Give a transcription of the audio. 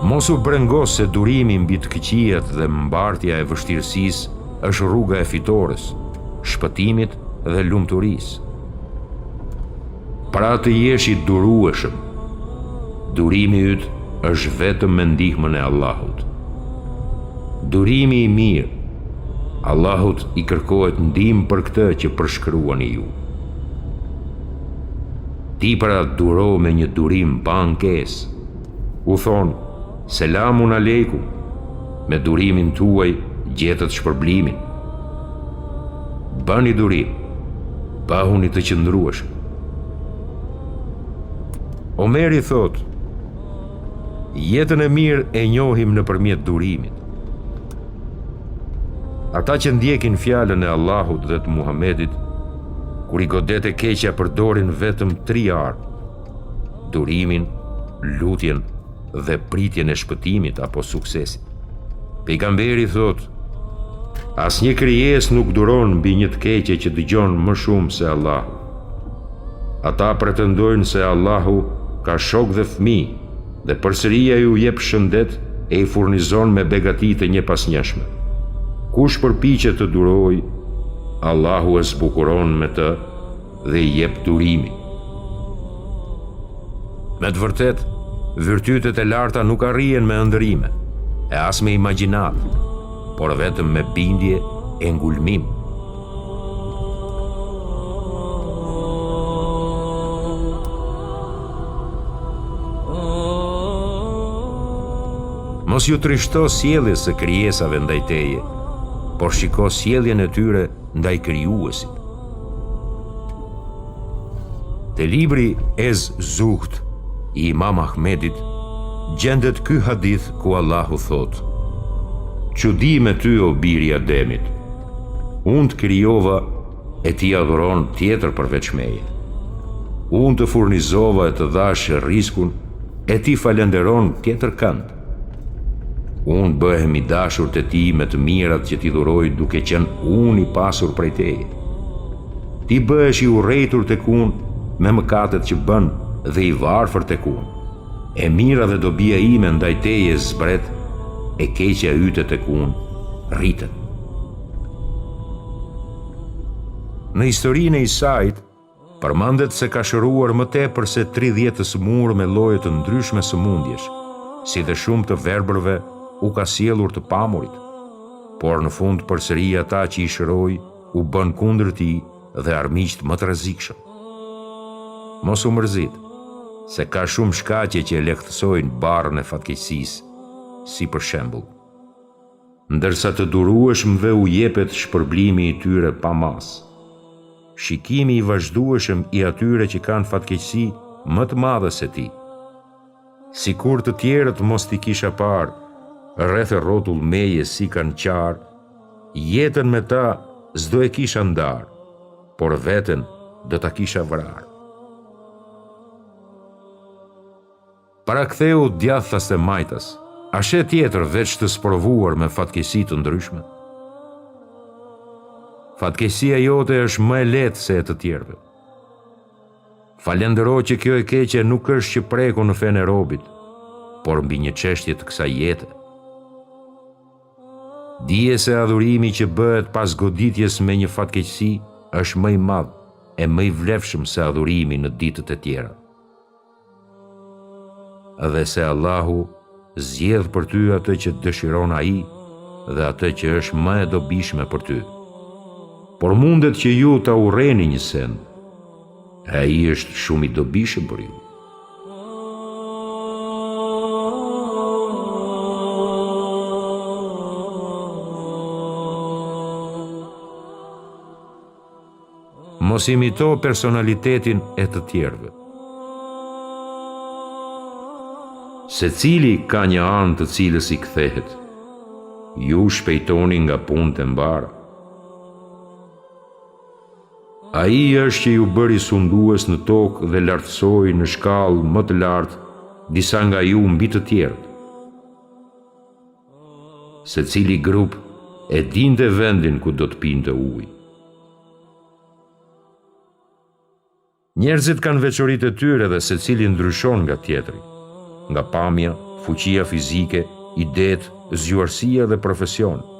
Mos u brengos se durimi mbi të këqijat dhe mbartja e vështirësisë është rruga e fitores, shpëtimit dhe lumturisë. Pra të jesh i durueshëm. Durimi yt është vetëm me ndihmën e Allahut. Durimi i mirë, Allahut i kërkohet ndihmë për këtë që përshkruani ju. Ti pra duro me një durim pa ankesë. U thonë, Selamun alejkum, me durimin tuaj gjetët shpërblimin. Bëni durim, bëhuni të qëndrueshëm. Omeri thotë, Jetën e mirë e njohim nëpërmjet durimit. Ata që ndjekin fjalën e Allahut dhe të Muhamedit, kur i godet e keqja përdorin vetëm tri armë, durimin, lutjen dhe pritjen e shpëtimit apo suksesit. Pejgamberi thotë, asnjë krijesë nuk duron mbi një të keqe që dëgjon më shumë se Allahu. Ata pretendojnë se Allahu ka shok dhe fëmijë dhe përsëri ai u jep shëndet e i furnizon me begati të njëpasnjëshme. Kush përpiqet të durojë, Allahu e zbukuron me të dhe i jep durimin. Me të vërtetë, virtytet e larta nuk arrihen me ëndërrime, e as me imagjinatë, por vetëm me bindje e ngulmim. Mos iu trishto sjelljes së krijesave ndaj teje, por shiko sjelljen e tyre ndaj Krijuesit. Te libri Ez Zuhd i Imam Ahmedit gjendet ky hadith ku Allahu thotë: Çudi me ty o bir i Ademit, unë të krijova e ti adhuron tjetër përveç meje. Unë të furnizova e të dhashë rriskun e ti falenderon tjetër kënd. Unë bëhem i dashur te ti me të mirat që t'i dhuroj duke qenë unë i pasur prej teje. Ti bëhesh i urrejtur tek unë me mëkatet që bën dhe i varfër tek unë. E mira dhe dobia ime ndaj teje zbret, e keqja yte tek unë rritet. Në historinë e Isait, Përmendet se ka shëruar më tepër se 30 të sëmurë me lloje të ndryshme sëmundjesh, si dhe shumë të verbërve u ka sjellur të pamurit. Por në fund përsëri ata që i shëroi u bënë kundër tij dhe armiqtë më të rrezikshëm. Mos u mërzit, se ka shumë shkaqe që e lehtësojnë barrën e fatkeqësisë, si për shembull. Ndërsa të durueshmëve u jepet shpërblimi i tyre pa masë. Shikimi i vazhdueshëm i atyre që kanë fatkeqësi më të madhe se ti. Sikur të tjerët mos t'i kisha parë, rreth e rrotull meje si kanë qarë, jetën me ta s'do e kisha ndarë, por veten do ta kisha vrarë. Para kthehu djathtas e majtas, a sheh tjetër veç të sprovuar me fatkeqësi të ndryshme? Fatkeqësia jote është më e lehtë se e të tjerëve. Falendero që kjo e keqe nuk është që preku në fenë e robit, por mbi një çështje të kësaj jete. Dije se adhurimi që bëhet pas goditjes me një fatkeqësi është më i madh e më i vlefshëm se adhurimi në ditët e tjera. Dhe se Allahu zgjedh për ty atë që dëshiron Ai dhe atë që është më e dobishme për ty. Por mundet që ju ta urreni një send, e ai është shumë i dobishëm për ju. Mos imito personalitetin e të tjerëve. Secili ka një anë të cilës i kthehet. Ju shpejtoni nga punët e mbara. Ai është që ju bëri sundues në tokë dhe lartësoi në shkallë më të lartë disa nga ju mbi të tjerët. Secili grup e dinte vendin ku do të pinte ujë. Njerëzit kanë veçoritë e tyre dhe secili ndryshon nga tjetri, nga pamja, fuqia fizike, idetë, zgjuarsia dhe profesioni.